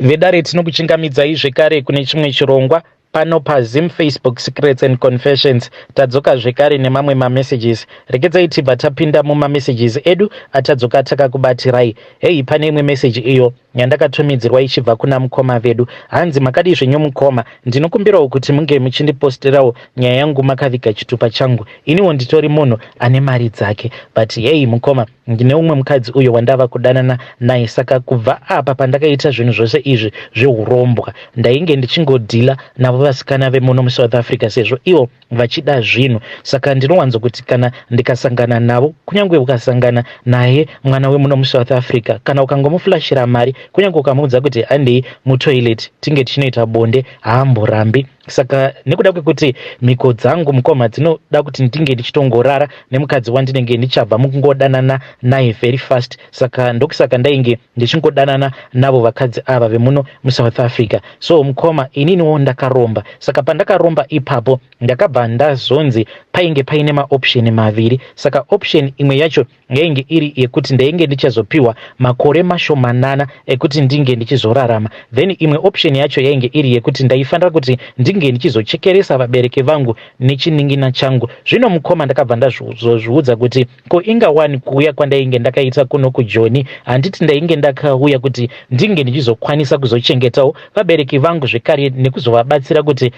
Vedare, tinokuchingamidzai zvekare kune chimwe chirongwa pano paZim Facebook Secrets and Confessions. Tadzoka zvekare nemamwe mamessages. Regedzai tibva tapinda mumamessages edu atadzoka takakubatirai. Hei, pane imwe meseji iyo yandakatumidzirwa ichibva kuna mukoma vedu. Hanzi, "Makadii zvenyu mukoma? Ndinokumbirawo kuti munge muchindiposterawo nyaya yangu makaviga chitupa changu. Iniwo nditori munhu ane mari dzake, but hei mukoma, ndine umwe mukadzi uyo wandava kudanana naye. Saka kubva apa pandakaita zvinhu zvose izvi zveurombwa, ndainge ndichingodhila navo vasikana vemuno muSouth Africa, sezvo ivo vachida zvinhu. Saka ndinowanzokuti kana ndikasangana navo, kunyange ukasangana naye mwana wemuno muSouth Africa, kana ukangomuflashira mari, kunyange ukamuudza kuti handei mutoilet tinge tichinoita bonde, haamborambi. Saka nekuda kwekuti mhiko dzangu, mukoma, dzinoda kuti ndinge ndichitongorara nemukadzi wandinenge ndichabva mukungodanana naye very fast, saka ndokusaka ndainge ndichingodanana navo vakadzi ava vemuno muSouth Africa. So mukoma, ininiwo ndakaromba. Saka pandakaromba ipapo, ndakabva ndazonzi painge paine maoption maviri. Saka option imwe yacho yainge iri yekuti ndainge ndichazopiwa makore mashomanana ekuti ndinge ndichizorarama. Then imwe option yacho yainge iri yekuti ndaifanira kuti ndinge ndichizochekeresa vabereki vangu nechiningina changu. Zvino mukoma, ndakabva ndazozviudza kuti ko inga wani kuuya kwandainge ndakaita kuno kuJoni, handiti ndainge ndakauya kuti ndinge ndichizokwanisa kuzochengetawo vabereki vangu zvekare nekuzovabatsira kuti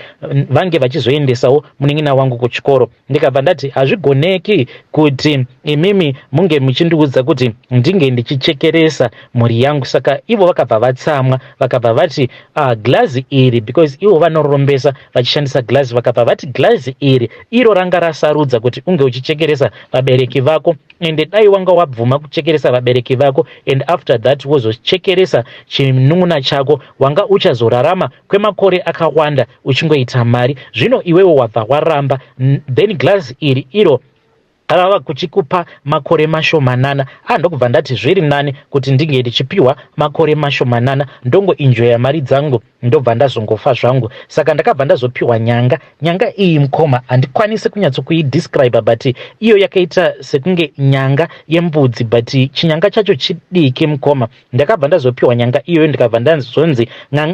vange vachizoendesawo munin'ina wangu kuchikoro? Ndikabva ndati hazvigoneki kuti imimi munge muchindiudza kuti ndinge ndichichekeresa mhuri yangu. Saka ivo vakabva vatsamwa, vakabva vati glazi iri, because ivo vanorombesa vachishandisa glazi, vakabva vati glazi iri iro ranga rasarudza kuti unge uchichekeresa vabereki vako, ende dai wanga wabvuma kuchekeresa vabereki vako and after that wozochekeresa chinun'una chako, wanga uchazorarama kwemakore akawanda uchingoita mari. Zvino iwewo wabva waramba, then glazi iri iro rava kuchikupa makore mashomanana." A, ndokubva ndati zviri nani kuti ndinge ndichipiwa makore mashomanana, ndongoenjoya mari dzangu, ndobva ndazongofa zvangu. Saka ndakabva ndazopiwa nyanga. Nyanga iyi, mukoma, handikwanisi kunyatsokuidescribe, but iyo yakaita sekunge nyanga yembudzi, but chinyanga chacho chidiki. Mukoma, ndakabva ndazopiwa nyanga iyoyo, ndikabva ndazonzi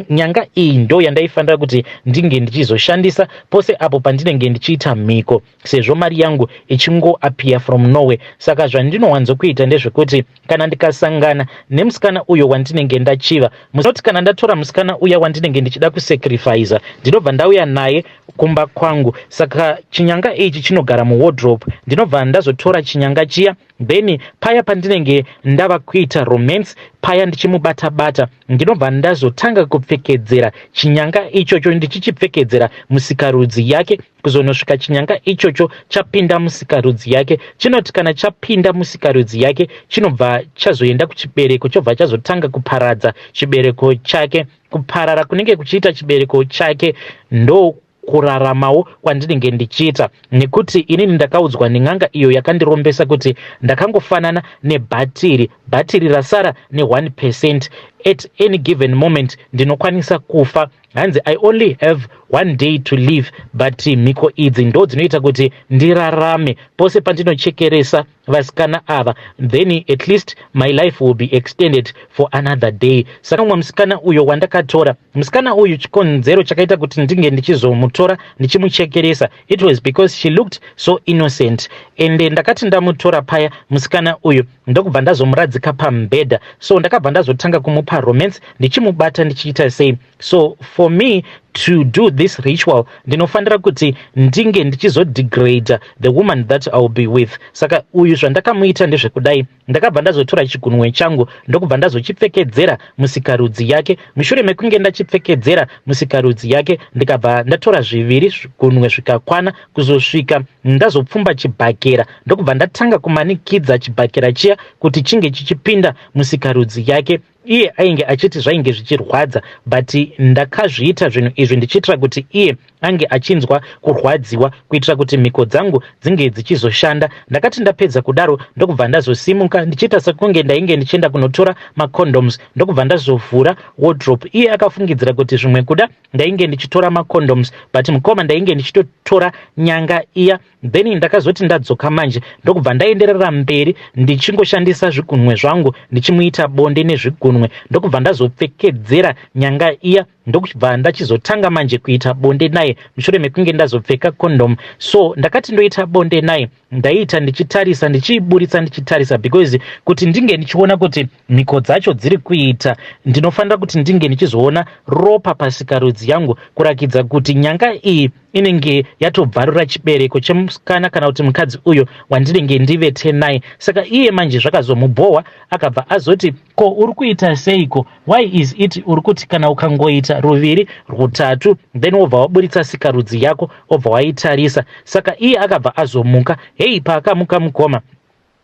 nyanga iyi ndo yandaifanira kuti ndinge ndichizoshandisa pose apo pandinenge ndichiita mhiko, sezvo mari yangu ichingoappear from nowhere. Saka zvandinowanzokuita ndezvekuti kana ndikasangana nemusikana uyo wandinenge ndachiva, musoti kana ndatora musikana uya wandinenge ndichida kusacrifica, ndinobva ndauya naye kumba kwangu. Saka chinyanga ichi chinogara muwardrobe. Ndinobva ndazotora chinyanga chiya, then paya pandinenge ndava kuita romance paya, ndichimubata-bata, ndinobva ndazotanga kupfekedzera chinyanga ichocho, ndichichipfekedzera musikarudzi yake, kuzonosvika chinyanga ichocho chapinda musikarudzi yake. Chinoti kana chapinda musikarudzi yake, chinobva chazoenda kuchibereko, chobva chazotanga kuparadza chibereko chake. Kuparara kunenge kuchiita chibereko chake ndo kuraramawo kwandinenge ndichiita, nekuti inini ndakaudzwa nen'anga iyo yakandirombesa kuti ndakangofanana nebhatiri, bhatiri rasara ne1%. At any given moment ndinokwanisa kufa. Hanzi, "I only have one day to live, but mhiko idzi ndo dzinoita kuti ndirarame. Pose pandinochekeresa vasikana ava, then at least my life will be extended for another day." Saka mumwe musikana uyo wandakatora, musikana uyu, chikonzero chakaita kuti ndinge ndichizomutora ndichimuchekeresa, it was because she looked so innocent. Ende ndakati ndamutora paya musikana uyu, ndokubva ndazomuradzika pamubhedha. So ndakabva ndazotanga kumupa romance, ndichimubata, ndichiita sei. So for me to do this ritual, ndinofanira kuti ndinge ndichizodegrada the woman that I will be with. Saka uyu zvandakamuita ndezvekudai: ndakabva ndazotora chigunwe changu, ndokubva ndazochipfekedzera musikarudzi yake. Mushure mekunge ndachipfekedzera musikarudzi yake, ndikabva ndatora zviviri zvigunwe zvikakwana, kuzosvika ndazopfumba chibhakera, ndokubva ndatanga kumanikidza chibhakera chiya kuti chinge chichipinda musikarudzi yake. Iye ainge achiti zvainge zvichirwadza, but ndakazviita zvinhu. izvi ndichiitira kuti iye ange achinzwa kurwadziwa kuitira kuti mhiko dzangu dzinge dzichizoshanda. Ndakati ndapedza kudaro ndokubva ndazosimuka ndichiita sekunge ndainge ndichienda kunotora macondoms ndokubva ndazovhura wardrobe. Iye akafungidzira kuti zvimwe kuda ndainge ndichitora macondoms, but mukoma, ndainge ndichitotora nyanga iya. Then ndakazoti ndadzoka manje ndokubva ndaenderera mberi ndichingoshandisa zvigunwe zvangu ndichimuita bonde nezvigunwe, ndokubva ndazopfekedzera nyanga iya, ndokubva ndachizotanga manje kuita bonde naye mushure mekunge ndazopfeka condom. So ndakati ndoita bonde naye, ndaiita ndichitarisa, ndichiiburitsa ndichitarisa, because kuti ndinge ndichiona kuti mhiko dzacho dziri kuita, ndinofanira kuti ndinge ndichizoona ropa pasikarudzi yangu kurakidza kuti nyanga iyi inenge yatobvarura chibereko chemusikana kana kuti mukadzi uyo wandinenge ndivete naye. Saka iye manje zvakazomubhohwa, akabva azoti, "Ko uri kuita seiko? Why is it uri kuti kana ukangoita ruviri, rutatu, then wobva waburitsa sikarudzi yako, wobva waitarisa?" Saka iye akabva azomuka. Hei, paakamuka mukoma,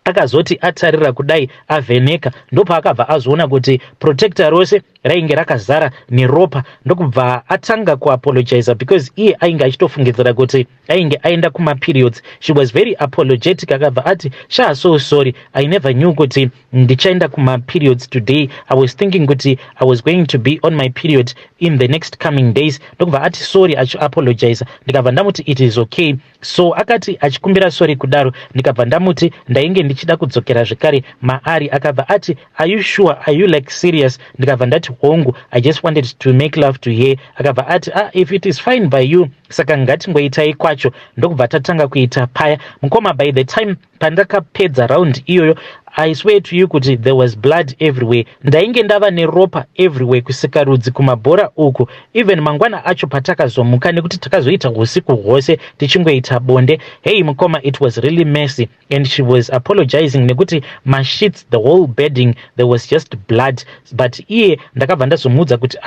akazoti atarira kudai, avheneka, ndopaakabva azoona kuti protector rose rainge rakazara neropa, ndokubva atanga kuapologiza because iye ainge achitofungidzira kuti ainge aenda kumaperiods. She was very apologetic. Akabva ati, "Sha, so sorry, I never knew kuti ndichaenda kumaperiods today. I was thinking kuti I was going to be on my period in the next coming days." Ndokubva ati sorry achiapologiza. Ndikabva ndamuti it is okay. So akati achikumbira sorry kudaro, ndikabva ndamuti ndainge ndichida kudzokera zvekare maari. Akabva ati, "Are you sure? Are you like serious?" Ndikabva ndati, "Hongu, I just wanted to make love to her." Akabva ati, "Ah, if it is fine by you, saka ngatingoitai kwacho." Ndokubva tatanga kuita paya mukoma. By the time pandakapedza round iyoyo, I swear to you kuti there was blood everywhere. Ndainge ndava neropa everywhere, kusikarudzi, kumabhora uku. Even mangwana acho patakazomuka, nekuti takazoita usiku hwose tichingoita bonde, hey mukoma, it was really messy and she was apologizing nekuti masheets, the whole bedding, there was just blood. But iye ndakabva ndazomuudza kuti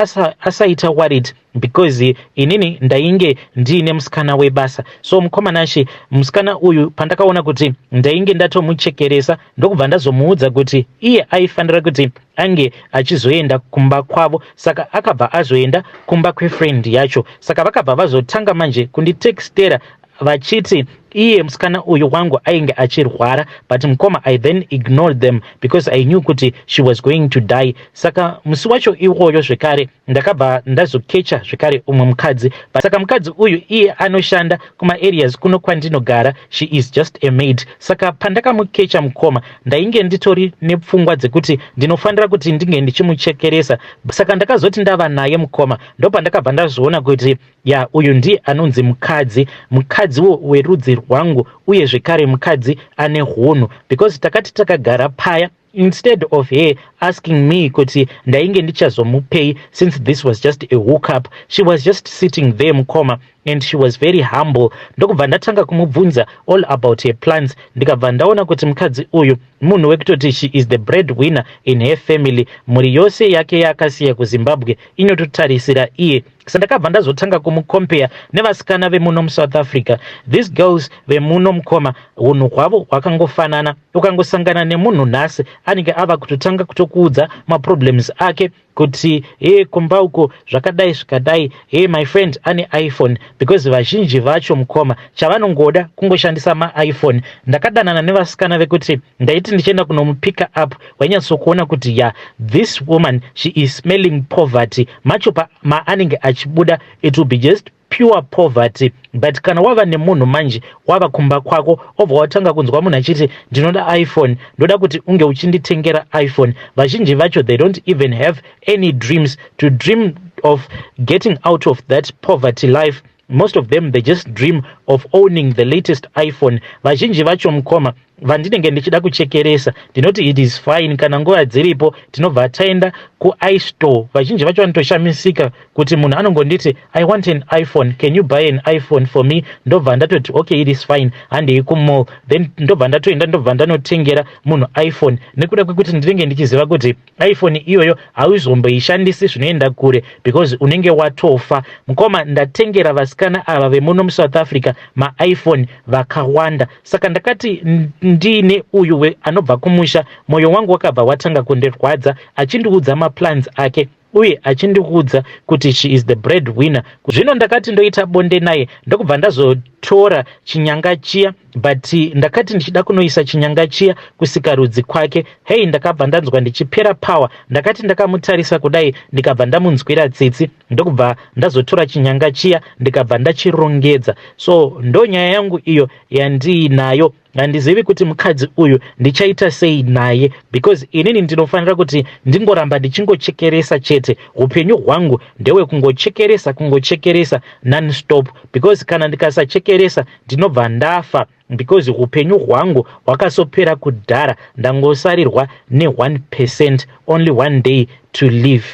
asaita worried because inini ndainge ndiine musikana webasa. So mukoma Nashe, musikana uyu pandakaona kuti ndainge ndatomuchekeresa, ndokubva ndazomuudza kuti iye aifanira kuti ange achizoenda kumba kwavo. Saka akabva azoenda kumba kwefriend yacho. Saka vakabva vazotanga manje kunditextera vachiti iye musikana uyu wangu ainge achirwara. But mukoma, I then ignored them because I knew kuti she was going to die. Saka musi wacho iwoyo zvekare ndakabva ndazokecha zvekare umwe mukadzi. Saka mukadzi uyu iye anoshanda kumaareas kuno kwandinogara. She is just a maid. Saka pandakamukecha mukoma, ndainge nditori nepfungwa dzekuti ndinofanira kuti ndinge ndichimuchekeresa. Saka ndakazoti ndava naye mukoma, ndopandakabva ndazoona kuti ya, uyu ndiye anonzi mukadzi, mukadziwo werudzi rwangu, uye zvekare mukadzi ane hunhu, because takati takagara paya, instead of her asking me kuti ndainge ndichazomupei since this was just a hookup, she was just sitting there mukoma, and she was very humble. Ndokubva ndatanga kumubvunza all about her plans. Ndikabva ndaona kuti mukadzi uyu munhu wekutoti she is the bread winner in her family. Mhuri yose yake yaakasiya kuZimbabwe inototarisira iye. Sandakabva ndazotanga kumucompare nevasikana vemuno muSouth Africa. These girls vemuno mukoma, unhu hwavo hwakangofanana. Ukangosangana nemunhu nhasi, anenge ava kutotanga kutokuudza maproblems ake kuti, "He, kumba uko zvakadai zvikadai. He, my friend ane iPhone," because vazhinji vacho mukoma chavanongoda kungoshandisa maiPhone. Ndakadanana nevasikana vekuti ndaiti ndichienda kunomupicka up, wainyatsokuona kuti ya, this woman, she is smelling poverty. Macho maanenge achibuda, it will be just pure poverty. But kana wava nemunhu manje, wava kumba kwako, obva watanga kunzwa munhu achiti, "Ndinoda iPhone, ndoda kuti unge uchinditengera iPhone." Vazhinji vacho, they don't even have any dreams to dream of getting out of that poverty life. Most of them, they just dream of owning the latest iPhone. Vazhinji vacho mukoma, vandinenge ndichida kuchekeresa, ndinoti it is fine, kana nguva dziripo tinobva taenda kuistore. Vazhinji vacho vanotoshamisika kuti munhu anongonditi, "I want an iPhone, can you buy an iPhone for me?" Ndobva ndatoti, "Okay, it is fine, handei kumall." Then ndobva ndatoenda, ndobva ndanotengera munhu iPhone, nekuda kwekuti ndinenge ndichiziva kuti iPhone iyoyo hauzomboishandisi zvinoenda kure because unenge watofa. Mukoma, ndatengera vasikana ava vemuno muSouth Africa maiPhone vakawanda. Saka ndakati ndiine uyu anobva kumusha, mwoyo wangu wakabva watanga kundirwadza achindiudza maplans ake. uye achindiudza kuti she is the bread winner. Zvino ndakati ndoita bonde naye, ndokubva ndazotora chinyanga chiya, but ndakati ndichida kunoisa chinyanga chiya kusikarudzi kwake, hei, ndakabva ndanzwa ndichipera power. Ndakati ndakamutarisa kudai, ndikabva ndamunzwira tsitsi, ndokubva ndazotora chinyanga chiya, ndikabva ndachirongedza. So ndo nyaya yangu iyo yandiinayo. Handizivi kuti mukadzi uyu ndichaita sei naye, because inini ndinofanira kuti ndingoramba ndichingochekeresa chete. Upenyu hwangu ndewekungochekeresa, kungochekeresa nonstop, because kana ndikasachekeresa ndinobva ndafa, because upenyu hwangu hwakasopera kudhara. Ndangosarirwa ne1%, only one day to live.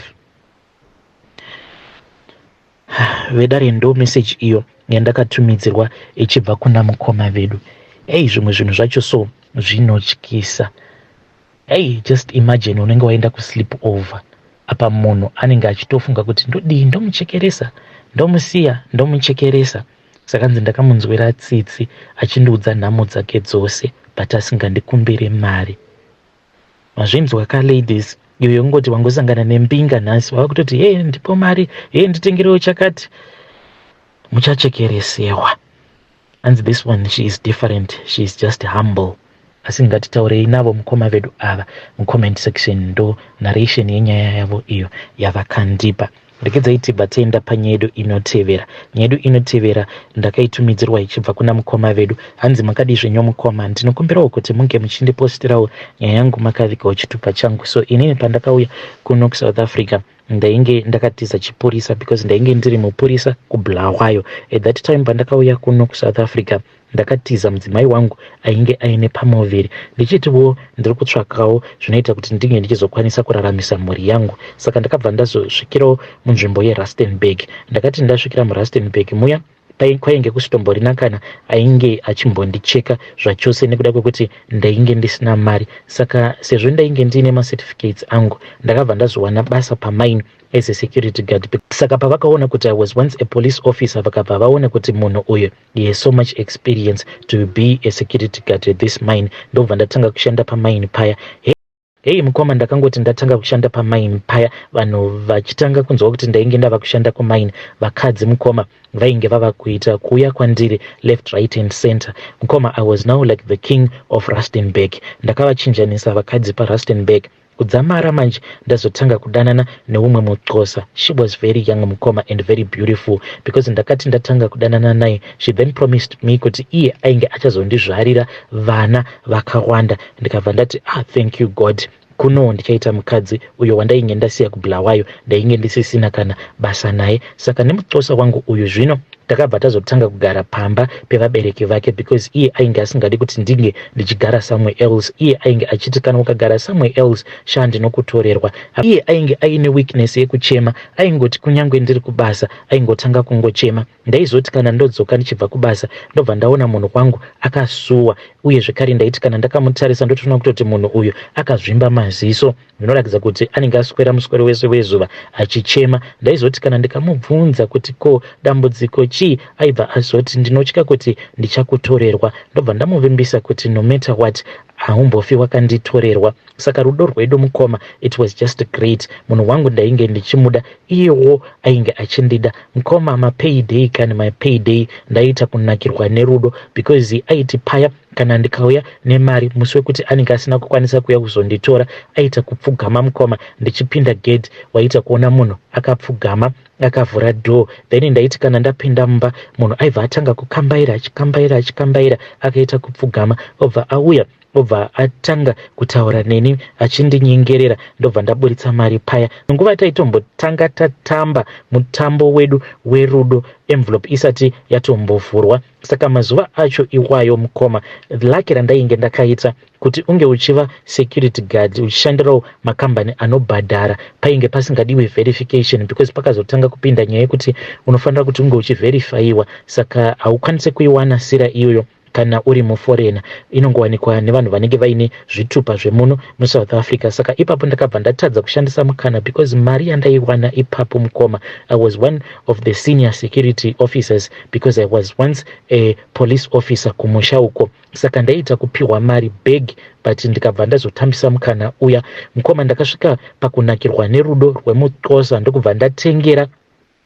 Vedare, ndo message iyo yandakatumidzirwa ichibva kuna mukoma vedu. Ei, zvimwe zvinhu zvacho so zvinotyisa. Ei, just imagine unenge waenda kusleep over, apa munhu anenge achitofunga kuti ndodii, ndomuchekeresa, ndomusiya, ndomuchekeresa. Sakanzi ndakamunzwira tsitsi achindiudza nhamo dzake dzose, but asingandikumbire mari. Mazvinzwa ka, ladies? Iyo yekungoti wangosangana nembinga nhasi, wava kutoti, "He, ndipo mari, he, nditengerewo chakati," muchachekeresewa. Anzi this one, she is different, she is just humble. Asi ngatitaurei navo mukoma vedu ava mucomment section. Ndo narration yenyaya yavo iyo yavakandipa. Regedzai tibva taenda panyaya yedu inotevera. Nyaya yedu inotevera ndakaitumidzirwa ichibva kuna mukoma vedu. Hanzi, "Makadii zvenyu mukoma? Ndinokumbirawo kuti munge muchindipostirawo nyaya yangu makavigawo chitupa changu. So inini pandakauya kuno kuSouth Africa, ndainge ndakatiza chipurisa, because ndainge ndiri mupurisa kuBulawayo at that time. Pandakauya kuno kuSouth Africa, ndakatiza mudzimai wangu ainge aine pamuviri, ndichitiwo ndiri kutsvakawo zvinoita kuti ndinge ndichizokwanisa kuraramisa mhuri yangu. Saka ndakabva ndazosvikirawo munzvimbo yeRustenburg. Ndakati ndasvikira muRustenburg muya, kwainge kusitomborina kana ainge achimbondicheka zvachose, nekuda kwekuti ndainge ndisina mari. Saka sezvo ndainge ndiine macertificates angu, ndakabva ndazowana basa pamine as a security guard. Saka pavakaona kuti I was once a police officer, vakabva vaona kuti munhu uyu, he has so much experience to be a security guard at this mine. Ndobva ndatanga kushanda pamine paya. Hei mukoma, ndakangoti ndatanga kushanda pamine paya, vanhu vachitanga kunzwa kuti ndainge ndava kushanda kumine, vakadzi mukoma vainge vava kuita kuuya kwandiri left, right and center. Mukoma, I was now like the king of Rustenburg. Ndakavachinjanisa vakadzi paRustenburg kudzamara manje ndazotanga kudanana neumwe muXhosa. She was very young mukoma, and very beautiful, because ndakati ndatanga kudanana naye, she then promised me kuti iye ainge achazondizvarira vana vakawanda. Ndikabva ndati, 'Ah, thank you God, kuno ndichaita mukadzi uyo wandainge ndasiya kuBulawayo, ndainge ndisisina kana basa naye.' Saka nemuXhosa wangu uyu zvino takabva tazotanga kugara pamba pevabereki vake, because iye ainge asingadi kuti ndinge ndichigara somewhere else. Iye ainge achiti kana ukagara somewhere else, sha, ndinokutorerwa. Iye ainge aine weakness yekuchema. Aingoti kunyange ndiri kubasa, aingotanga kungochema. Ndaizoti kana ndodzoka ndichibva kubasa, ndobva ndaona munhu wangu akasuwa. Uye zvekare ndaiti kana ndakamutarisa, ndotoona kutoti munhu uyu akazvimba maziso, zvinoratidza kuti anenge aswera muswero wese wezuva achichema. Ndaizoti kana ndikamubvunza kuti ko dambudziko chii, aibva azoti, 'Ndinotya kuti ndichakutorerwa.' Ndobva ndamuvimbisa kuti no matter what, haumbofi wakanditorerwa. Saka rudo rwedu mukoma, it was just great. Munhu wangu ndainge ndichimuda, iyewo ainge achindida mukoma. Mapayday kana mapayday, ndaiita kunakirwa nerudo, because aiti paya kana ndikauya nemari musi wekuti anenge asina kukwanisa kuuya kuzonditora, aita kupfugama mukoma. Ndichipinda gate, waita kuona munhu akapfugama akavhura door. Then ndaiti kana ndapinda mumba, munhu aibva atanga kukambaira, achikambaira, achikambaira, akaita kupfugama, obva auya, obva atanga kutaura neni achindinyengerera. Ndobva ndaburitsa mari paya. Nguva taitombotanga tatamba mutambo wedu werudo envelope isati yatombovhurwa. Saka mazuva acho iwayo mukoma, lucky randainge ndakaita kuti unge uchiva security guard uchishandirawo makambani anobhadhara, painge pasingadiwi verification, because pakazotanga kupinda nyaya yekuti unofanira kuti unge uchivherifaiwa, saka haukwanisi kuiwana sira iyoyo. Kana uri muforeigner, inongowanikwa nevanhu vanenge vaine zvitupa zvemuno muSouth Africa. Saka ipapo ndakabva ndatadza kushandisa mukana because mari yandaiwana ipapo, mukoma, I was one of the senior security officers because I was once a police officer kumusha uko. Saka ndaiita kupiwa mari bag, but ndikabva ndazotambisa mukana uya, mukoma. Ndakasvika pakunakirwa nerudo rwemuxhosa, ndokubva ndatengera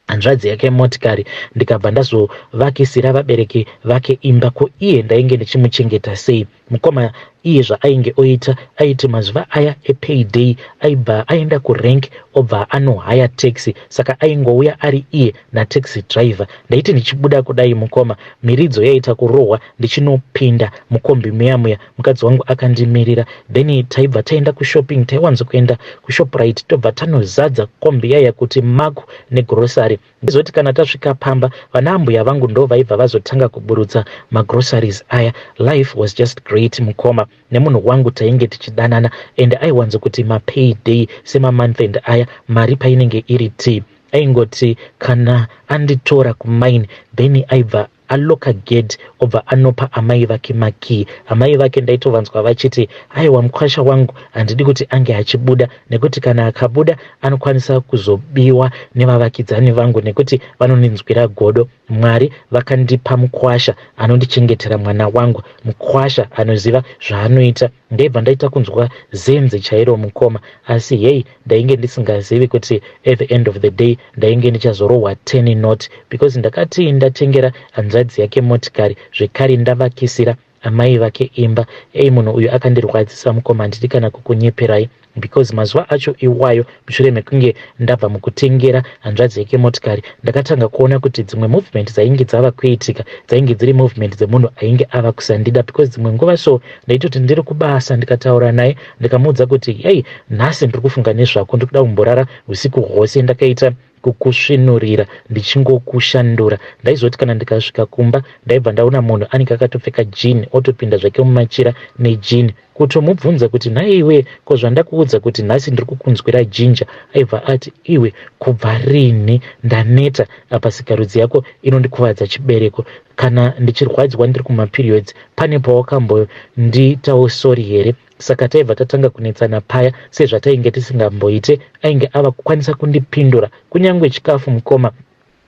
hanzvadzi yake motikari, ndikabva ndazovakisira vabereki vake imba. Ko iye ndainge ndichimuchengeta sei, mukoma? Iye zvaainge oita, aiti mazuva aya epayday aibva aenda kurank, obva anohaya taxi. Saka aingouya ari iye nataxi driver. Ndaiti ndichibuda kudai, mukoma, miridzo yaita kurohwa. Ndichinopinda mukombi muya muya, mukadzi wangu akandimirira. Then taibva taenda kushopping. Taiwanzokuenda kuShoprite, tobva tanozadza kombi yaya kuti maku negrocery. Ndizoti kana tasvika pamba, vana ambuya vangu ndo vaibva vazotanga kuburutsa magroceries aya. Life was just great, mukoma. Nemunhu wangu tainge tichidanana, and aiwanzokuti mapayday semamonth end aya, mari painenge iri t, aingoti kana anditora kumaini, then aibva aloka gate, obva anopa amai vake makii. Amai vake ndaitovanzwa vachiti, "Aiwa, mukwasha wangu handidi kuti ange achibuda, nekuti kana akabuda anokwanisa kuzobiwa nevavakidzani vangu, nekuti vanondinzwira godo. Mwari vakandipa mukwasha anondichengetera mwana wangu, mukwasha anoziva zvaanoita." Ndaibva ndaita kunzwa zenze chairo, mukoma. Asi hei, ndainge ndisingazivi kuti at the end of the day ndainge ndichazorohwa 10 not, because ndakati ndatengera hanzvadzi yake motikari, zvekare ndavakisira amai vake imba. Ei, munhu uyu akandirwadzisa, mukoma, handidi kana kukunyeperai, because mazuva acho iwayo, mushure mekunge ndabva mukutengera hanzvadzi yake motikari, ndakatanga kuona kuti dzimwe movement dzainge dzava kuitika dzainge dziri movement dzemunhu ainge ava kusandida, because dzimwe nguva so ndaitoti ndiri kubasa, ndikataura naye, ndikamuudza kuti, "Hei, nhasi ndiri kufunga nezvako, ndiri kuda kumborara usiku hwose ndakaita kukusvinurira ndichingokushandura," ndaizoti kana ndikasvika kumba, ndaibva ndaona munhu anenge akatopfeka jean, otopinda zvake mumachira nejean. Kutomubvunza kuti, "Nhaiwe, ko zvandakuudza kuti nhasi ndiri kukunzwira jinja?" Aibva ati, "Iwe, kubva rini? Ndaneta apa, sikarudzi yako inondikuvadza chibereko kana ndichirwadziwa ndiri kumaperiods. Pane pawakambondiitawo sorry here?" Saka taibva tatanga kunetsana paya sezvatainge tisingamboite. Ainge ava kukwanisa kundipindura kunyange chikafu, mukoma.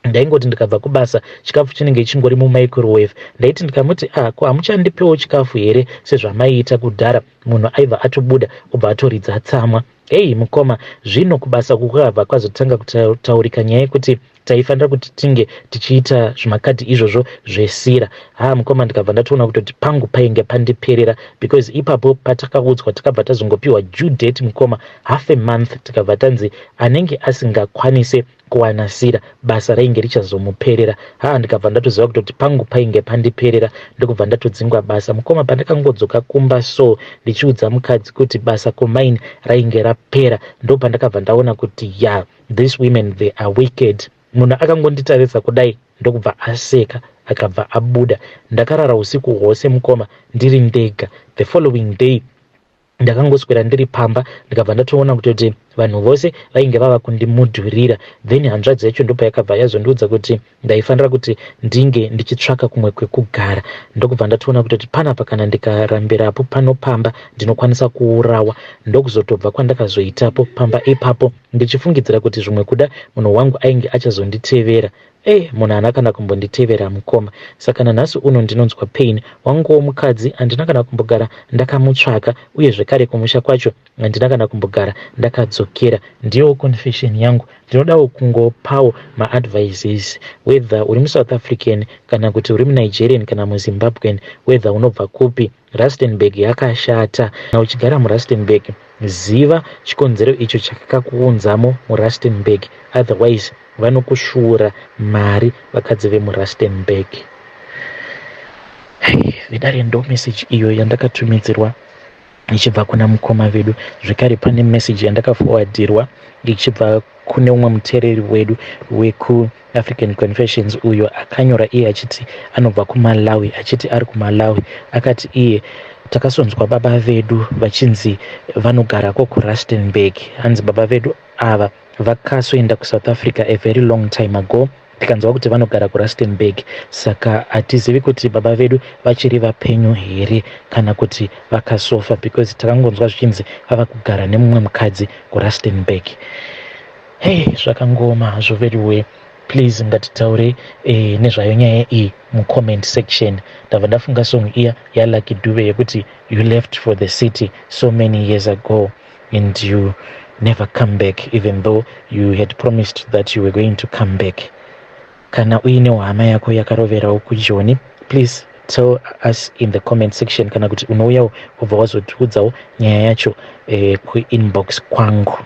Ndaingoti ndikabva kubasa, chikafu chinenge chingori mumicrowave. Ndaiti ndikamuti, "Ah, ko hamuchandipewo chikafu here sezvamaiita kudhara?" Munhu aibva atobuda, obva atoridza tsamwa. Hei, mukoma, zvino kubasa kukabva kwazotanga kutaurika nyaya yekuti taifanira kuti tinge tichiita zvimakadhi izvozvo zvesira. Ha, mukoma, ndikabva ndatoona kutoti pangu painge pandiperera, because ipapo patakaudzwa, takabva tazongopiwa due date, mukoma, half a month. Tikabva tanzi anenge asingakwanise kuwana sira, basa rainge richazomuperera. Ha, ndikabva ndatoziva kutoti pangu painge pandiperera, ndokubva ndatodzingwa basa, mukoma. Pandakangodzoka kumba so, ndichiudza mukadzi kuti basa kumaini rainge rapera, ndo pandakabva ndaona kuti, ya, these women, they are wicked. Munhu akangonditarisa kudai, ndokubva aseka, akabva abuda. Ndakarara usiku hwose, mukoma, ndiri ndega. The following day ndakangoswera ndiri pamba, ndikabva ndatoona kutoti vanhu vose vainge vava kundimudhurira. Then hanzvadzi yacho ndopayakabva yazondiudza kuti ndaifanira kuti ndinge ndichitsvaka kumwe kwekugara. Ndokubva ndatoona kutoti panapa kana ndikarambirapo pano pamba, ndinokwanisa kuurawa. Ndokuzotobva kwandakazoitapo pamba ipapo, ndichifungidzira kuti zvimwe kuda munhu wangu ainge achazonditevera. Ei, munhu haana kana kumbonditevera, mukoma. Saka nanhasi uno ndinonzwa pain. Wanguwo mukadzi handina kana kumbogara ndakamutsvaka, uye zvekare kumusha kwacho handina kana kumbogara ndakadzokera. Ndiyo confession yangu. Ndinodawo kungopawo maadvices, whether uri muSouth African kana kuti uri muNigerian kana muZimbabwean, whether unobva kupi, Rustenburg yakashata. Kana uchigara muRustenburg, ziva chikonzero icho chakakuunzamo muRustenburg, otherwise vanokusvuura mari vakadzi vemuRustenburg. Vedare, ndo meseji iyo yandakatumidzirwa ichibva kuna mukoma vedu. Zvekare pane meseji yandakafowadhirwa ichibva kune umwe muteereri wedu wekuAfrican Confessions, uyo akanyora iye achiti anobva kuMalawi, achiti ari kuMalawi. Akati iye, "Takasonzwa baba vedu vachinzi vanogarako kuRustenburg. Hanzi baba vedu ava vakasoenda kuSouth Africa a very long time ago. Tikanzwa kuti vanogara kuRustenburg, saka hatizivi kuti baba vedu vachiri vapenyu here kana kuti vakasofa, because takangonzwa zvichinzi vava kugara nemumwe mukadzi kuRustenburg. Hei, zvakangoma hazvo veduwe. Please, ngatitaure nezvayo nyaya iyi mucomment section. Ndabva ndafunga song iya yaLucky Dube yekuti "You left for the city so many years ago and you never come back, even though you had promised that you were going to come back." Kana uinewo hama yako yakaroverawo kuJoni, please tell us in the comment section, kana kuti unouyawo ubva wazotiudzawo nyaya yacho kuinbox kwangu.